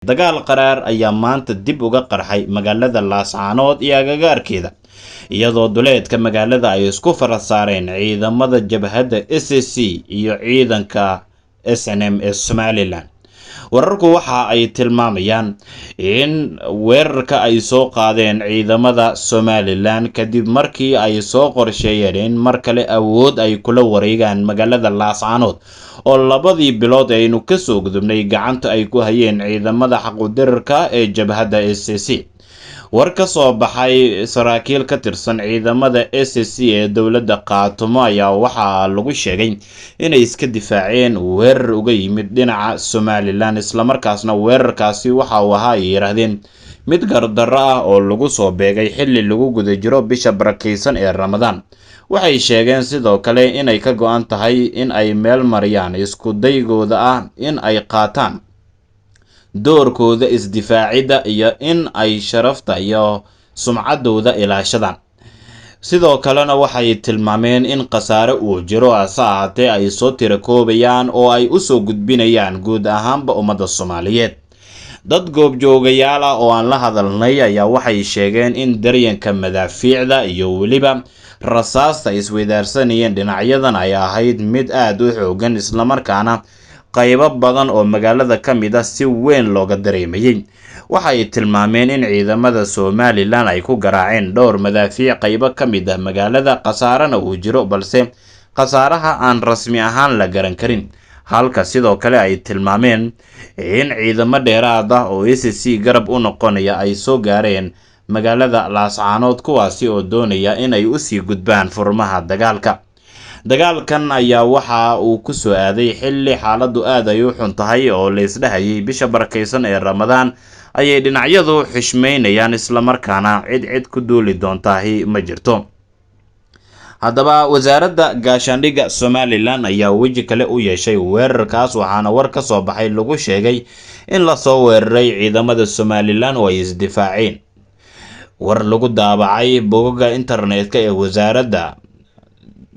Dagaal qaraar ayaa maanta dib uga qarxay magaalada Laascaanood iyo agagaarkeeda, iyadoo duleedka magaalada ay isku fara saareen ciidamada jabhadda SSC iyo ciidanka SNM ee Somalilan. Wararku waxa ay tilmaamayaan in weerarka ay soo qaadeen ciidamada Somalilan kadib markii ay soo qorsheeyeen in mar kale awood ay kula wareegaan magaalada Laascaanood, oo labadii bilood aynu kasoo gudubnay gacanta ay ku hayeen ciidamada xaqudirarka ee jabhadda SSC. War ka soo baxay saraakiil ka tirsan ciidamada SSC ee dowladda Qaatumo ayaa waxaa lagu sheegay inay iska difaaceen weerar uga yimid dhinaca Somalilan, islamarkaasna weerarkaasi waxa uu ahaa, ay yidhaahdeen, mid gardarro ah oo lagu soo beegay xilli lagu guda jiro bisha barakeysan ee Ramadaan. Waxay sheegeen sidoo kale inay ka go-an tahay in ay meel mariyaan isku daygooda ah in ay qaataan doorkooda isdifaacidda iyo in ay sharafta iyo sumcaddooda ilaashadaan. Sidoo kalena waxay tilmaameen in khasaare uu jiro, hase ahaatee ay soo tirakoobayaan oo ay usoo gudbinayaan guud ahaanba ummadda Soomaaliyeed. Dad goobjoogayaal ah oo aan la hadalnay ayaa waxay sheegeen in daryanka madaafiicda iyo weliba rasaasta ay isweydaarsanayeen dhinacyadan ay ahayd mid aada u xoogan, islamarkaana qaybo badan oo magaalada ka mid ah si weyn looga dareemayay. Waxay tilmaameen in ciidamada Somalilan ay ku garaaceen dhowr madaafiic qaybo ka mid ah magaalada, khasaarena uu jiro, balse khasaaraha aan rasmi ahaan la garan karin, halka sidoo kale ay tilmaameen in ciidamo dheeraad ah oo SSC garab u noqonaya ay soo gaareen magaalada Laascaanood, kuwaasi oo doonaya in ay usii gudbaan furmaha dagaalka. Dagaalkan ayaa waxa uu ku soo aaday xilli xaaladdu aad ay u xun tahay oo la isdhahayay bisha barakeysan ee Ramadaan ayay dhinacyadu xishmeynayaan, islamarkaana cid cid ku duuli doontaahi ma jirto. Haddaba wasaaradda gaashaandhigga Somalilan ayaa weji kale u yeeshay weerarkaas, waxaana war ka soo baxay lagu sheegay in lasoo weeraray ciidamada Somalilan oo ay isdifaaceen. War lagu daabacay bogaga internetka ee wasaaradda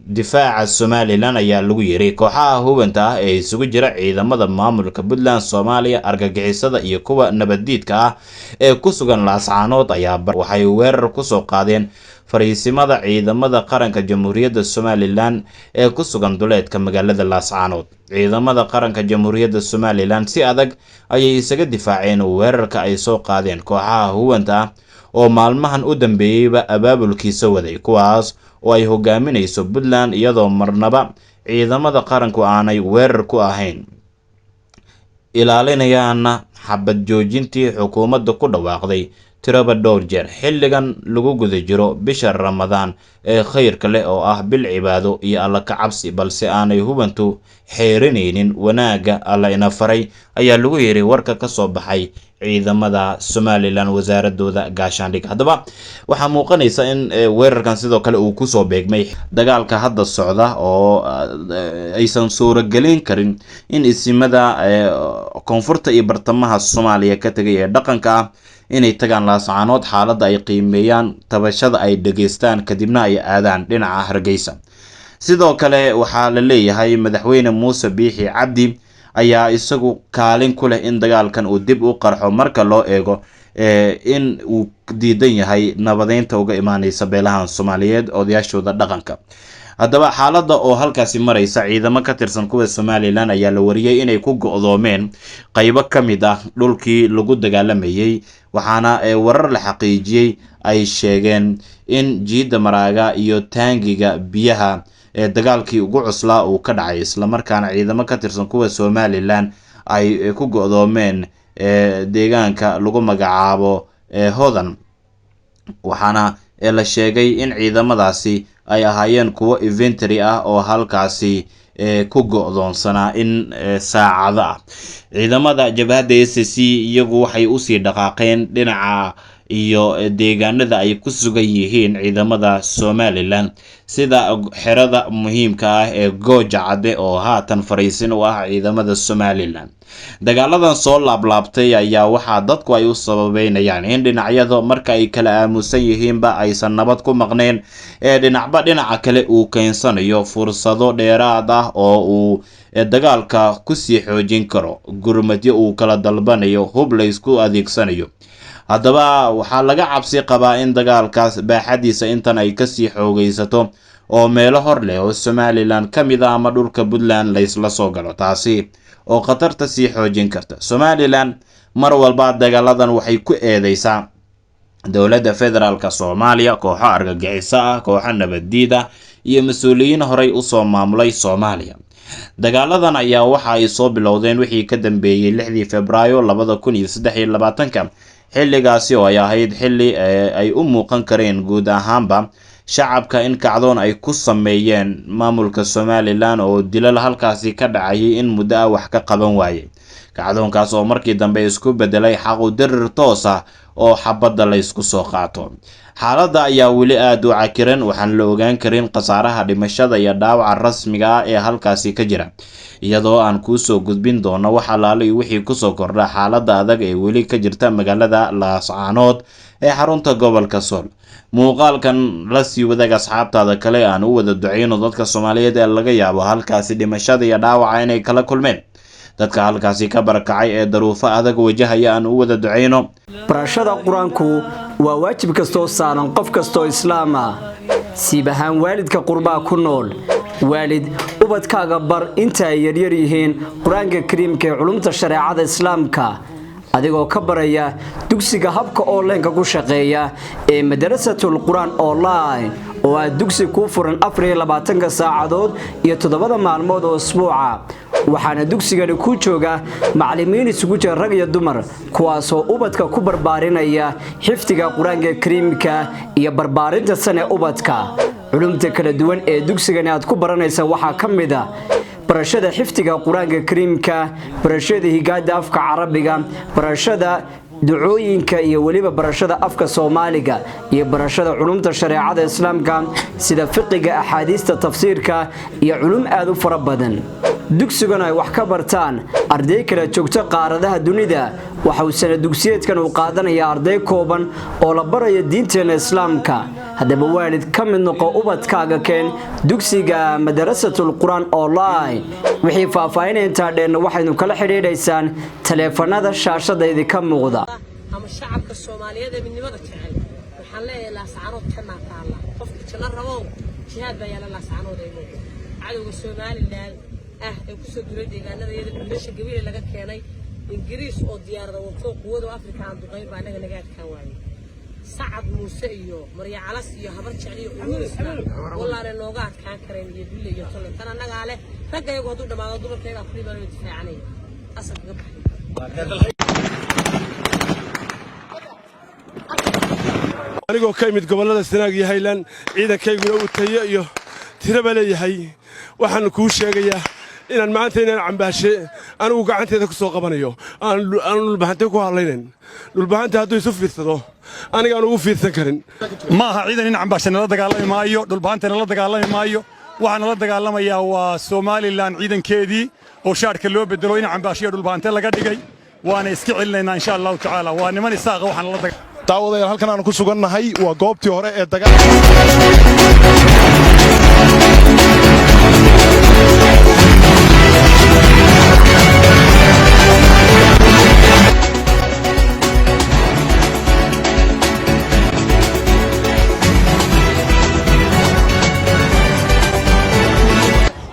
difaaca Somalilan ayaa lagu yiri, kooxaha hubanta ah ee isugu jira ciidamada maamulka Puntland, Soomaaliya, argagixisada iyo kuwa nabaddiidka ah ee ku sugan Laascaanood ayaa waxay weerar kusoo qaadeen fariisimada ciidamada qaranka Jamhuuriyadda Somalilan ee ku sugan duleedka magaalada Laascaanood. Ciidamada qaranka Jamhuuriyadda Somalilan si adag ayay isaga difaaceen weerarka ay soo qaadeen kooxaha hubanta ah oo maalmahan u dambeeyeyba abaabulkiisa waday, kuwaas oo ay hogaaminayso Puntland, iyadoo marnaba ciidamada qaranku aanay weerar ku ahayn, ilaalinayaana xabad joojintii xukuumadda ku dhawaaqday tiraba dhowr jeer xilligan lagu guda jiro bisha Ramadaan ee khayrka leh oo ah bil cibaado iyo Alla ka cabsi, balse aanay hubantu xeerinaynin wanaagga Alla ina faray, ayaa lagu yiri warka ka soo baxay ciidamada Somalilan wasaaradooda gaashaandhig. Haddaba waxaa muuqanaysa in weerarkan sidoo kale uu kusoo beegmay dagaalka hadda socda oo aysan suuragelin karin in isimada koonfurta iyo bartamaha Soomaaliya ka tegay ee dhaqanka ah inay tagaan Laascaanood, xaaladda ay qiimeeyaan, tabashada ay dhegeystaan, kadibna ay aadaan dhinaca Hargeysa. Sidoo kale waxaa la leeyahay madaxweyne Muuse Biixi Cabdi ayaa isagu kaalin ku leh in dagaalkan uu dib u qarxo, marka loo eego in uu diidan yahay nabadeynta uga imaaneysa beelahan Soomaaliyeed odayaashooda dhaqanka. Haddaba xaaladda oo halkaasi maraysa, ciidamo ka tirsan kuwa Somalilan ayaa la wariyey inay ku go-doomeen qaybo ka mid ah dhulkii lagu dagaalamayay, waxaana warar la xaqiijiyey ay sheegeen in jiidda Maraaga iyo taangiga biyaha ee dagaalkii ugu cuslaa uu ka dhacay, islamarkaana ciidamo ka tirsan kuwa Somalilan ay ku go-doomeen deegaanka lagu magacaabo Hodan, waxaana la sheegay in ciidamadaasi ay ahaayeen kuwo inventory ah oo halkaasi ku go-doonsanaa in saacado ah. Ciidamada jabhadda SSC iyagu waxay usii dhaqaaqeen dhinaca Iyo deegaanada ay ku sugan yihiin ciidamada Somalilan, sida xerada muhiimka ah ee Gooja Cadde oo haatan fariisin u ah ciidamada Somalilan. Dagaaladan soo laablaabtay ayaa waxaa dadku ay u sababeynayaan in dhinacyadu marka ay kala aamusan yihiinba aysan nabad ku maqnayn, ee dhinacba dhinaca kale uu keensanayo fursado dheeraad ah oo uu dagaalka kusii xoojin karo, gurmadyo uu kala dalbanayo, hub laysku adeegsanayo. Haddaba waxaa laga cabsi qabaa in dagaalkaas baaxadiisa intan ay kasii xoogaysato oo meelo hor leh oo Somalilan ka mid ah ama dhulka Puntland laysla soo galo, taasi oo khatarta sii xoojin karta. Somalilan mar walba dagaaladan waxay ku eedeysaa dowladda federaalka Soomaaliya, kooxo argagixiso ah, kooxo nabaddiid ah iyo mas-uuliyiin horey usoo maamulay Soomaaliya. Dagaaladan ayaa waxa ay soo bilowdeen wixii ka dambeeyey 6dii Febraayo 2023-ka, xilligaasi oo ay ahayd xilli ay u muuqan kareen guud ahaanba shacabka in kacdoon ay ku sameeyeen maamulka Somalilan oo dilal halkaasi ka dhacayay in muddo ah wax ka qaban waayey, kacdoonkaas oo markii dambe isku bedelay xaqu dirir toos ah oo xabadda laysku soo qaato. Xaaladda ayaa weli aada u cakiran, waxaan la ogaan karin khasaaraha dhimashada iyo dhaawaca rasmiga ah ee halkaasi ka jira, iyadoo aan kuusoo gudbin doono wax alaale iyo wixii kusoo kordha xaaladda adag ee weli ka jirta magaalada Laascaanood ee xarunta gobolka Sool. Muuqaalkan la sii wadaag asxaabtaada kale, aan u wada duceyno dadka Soomaaliyeed ee laga yaabo halkaasi dhimashada iyo dhaawaca inay kala kulmeen, dadka halkaasi ka barakacay ee daruufo adag wajahaya aan u wada duceyno. Barashada Qur-aanku waa waajib kastoo saaran qof kastoo islaama, siib ahaan waalidka qurbaa ku nool. Waalid, ubadkaaga bar inta ay yaryar yihiin Qur-aanka Kariimka ee culumta shareecada Islaamka, adigoo ka baraya dugsiga habka online-ka ku shaqeeya ee Madarasatul Qur-aan Online, oo ah dugsi kuu furan 24-ka saacadood iyo 7-da maalmood oo isbuuca. Waxaana dugsigani ku jooga macallimiin isugu jira rag iyo dumar, kuwaasoo ubadka ku barbaarinaya xifdiga Qur-aanka Kariimka iyo barbaarinta sane ubadka. Culumta kala duwan ee dugsigani aad ku baranaysa waxaa ka mid a barashada xifdiga Qur-aanka Kariimka, barashada higaada afka Carabiga, barashada ducooyinka iyo weliba barashada afka Soomaaliga, iyo barashada culumta shareecada Islaamka sida fiqiga, axaadiista, tafsiirka iyo culum aad u fara badan. Dugsiguna ay wax ka bartaan arday kala joogto qaaradaha dunida. Waxa uu sana dugsiyeedkan uu qaadanaya arday kooban oo la barayo diinteenna Islaamka. Haddaba waalid, ka mid noqo, ubadkaaga keen dugsiga Madarasatul Qur-aan Online. Wixii faahfaahinta intaa dheerna waxaynu kala xidhiidhaysaan taleefanada shaashada idinka muuqda. Ama shacabka Soomaaliyeed ee midnimada jecel, waxaan leeyahay: Laascaanood jannaa taalla. Qofkii janno rabow, jihaad baa yaala Laascaanood. Ay muuqdo cadowga Somalilan ah ee kusoo duulay deegaanada iyada, meesha Gabiile laga keenay Ingiriis oo diyaarada wato, quwada Afrika aan duqayn baa annaga naga adkaan waayey. Sacad Muuse iyo Marya Calas iyo Habar Jecel iyo Ururisna wallaana nooga adkaan karayn iyo dulle iyo tolle. Tan annagaa leh. Ragga iyagu hadduu dhammaado, dumarkaygaa ku dhibaanayo, difaacanaya asalka ka baxay. Anigoo ka imid gobollada Sanaag iyo Hayland, ciidankayguna uu tayo iyo tiraba leeyahay, waxaannu kuu sheegayaa inaan maanta inaan Cambaashe anigu gacanteeda ku soo qabanayo, aan Dhulbahante ku hadlaynayn. Dhulbahante hadduu isu fiirsado, anigaan ugu fiirsan karin. Ma aha ciidan in Cambaashe nala dagaalami maayo, Dhulbahante nala dagaalami maayo. Waxaa nala dagaalamayaa waa Somalilan ciidankeedii oo shaadhka loo bedelo in Cambaashiyo Dhulbahante laga dhigay. Waana iska celinaynaa, insha Allahu tacaala. Waa niman Isaaqa waxaa nala daga Daawadayaal, halkan aanu ku sugannahay waa goobtii hore ee dagaal.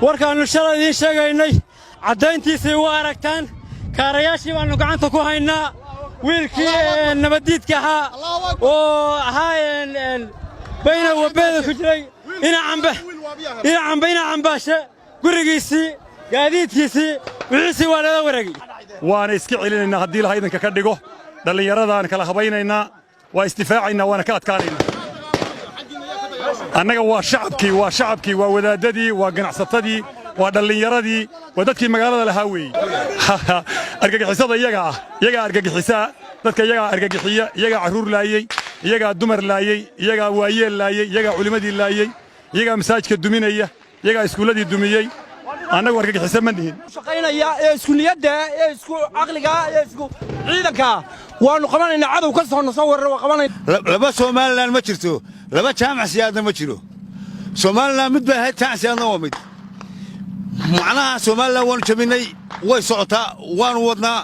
Warkaannu shalay idiin sheegaynay caddayntiisay u aragtaan. Kaarayaashii baannu gacanta ku haynaa. Wiilkii nabaddiidka ahaa oo ahaa bayna wabeeda ku jiray ina Cambe, ina Cambaashe, gurigiisii, gaadiidkiisii, wixiisii waa lala wareegay. Waana iska celinaynaa haddii Ilaha idinka ka dhigo. Dhallinyaradaan kala habaynaynaa, waa isdifaacaynaa, waana ka adkaanaynaa. Annaga waa shacabkii, waa shacabkii, waa wadaadadii, waa ganacsatadii, waa dhallinyaradii, waa dadkii magaalada lahaa weeye. Argagixisada iyaga ah, iyagaa argagixisaa dadka, iyagaa argagixiya, iyagaa carruur laayey. Iyagaa dumar laayey, iyagaa waayeel laayey, iyagaa culimmadii laayey, iyagaa masaajidka duminaya, iyagaa iskuulladii dumiyey. Annagu argagixiso ma nihin. Shaqaynaya ee isku niyadda ee isku caqliga ee isku ciidanka waanu qabanaynaa. Cadow ka soo nasoo weerar waa qabanayna. Laba Somaliland ma jirto, laba Jaamac Siyaadna ma jiro. Somaliland mid bay ahayd, Jaamac Siyaadna waa mid. Macnaha Somaliland waanu jabinay, way socotaa, waanu wadnaa.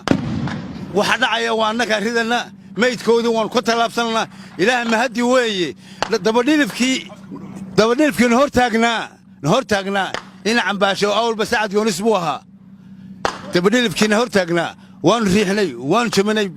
Waxa dhacaya waa annagaa ridanna, maydkoodii waanu ka tallaabsananaa. Ilaah mahaddi weeye, dabadhilifkii na hor taagnaa in Cambaasho awalba Sacad Yoonis buu ahaa. Dabadhilifkiina hor taagnaa waanu riixnay, waanu jabinay.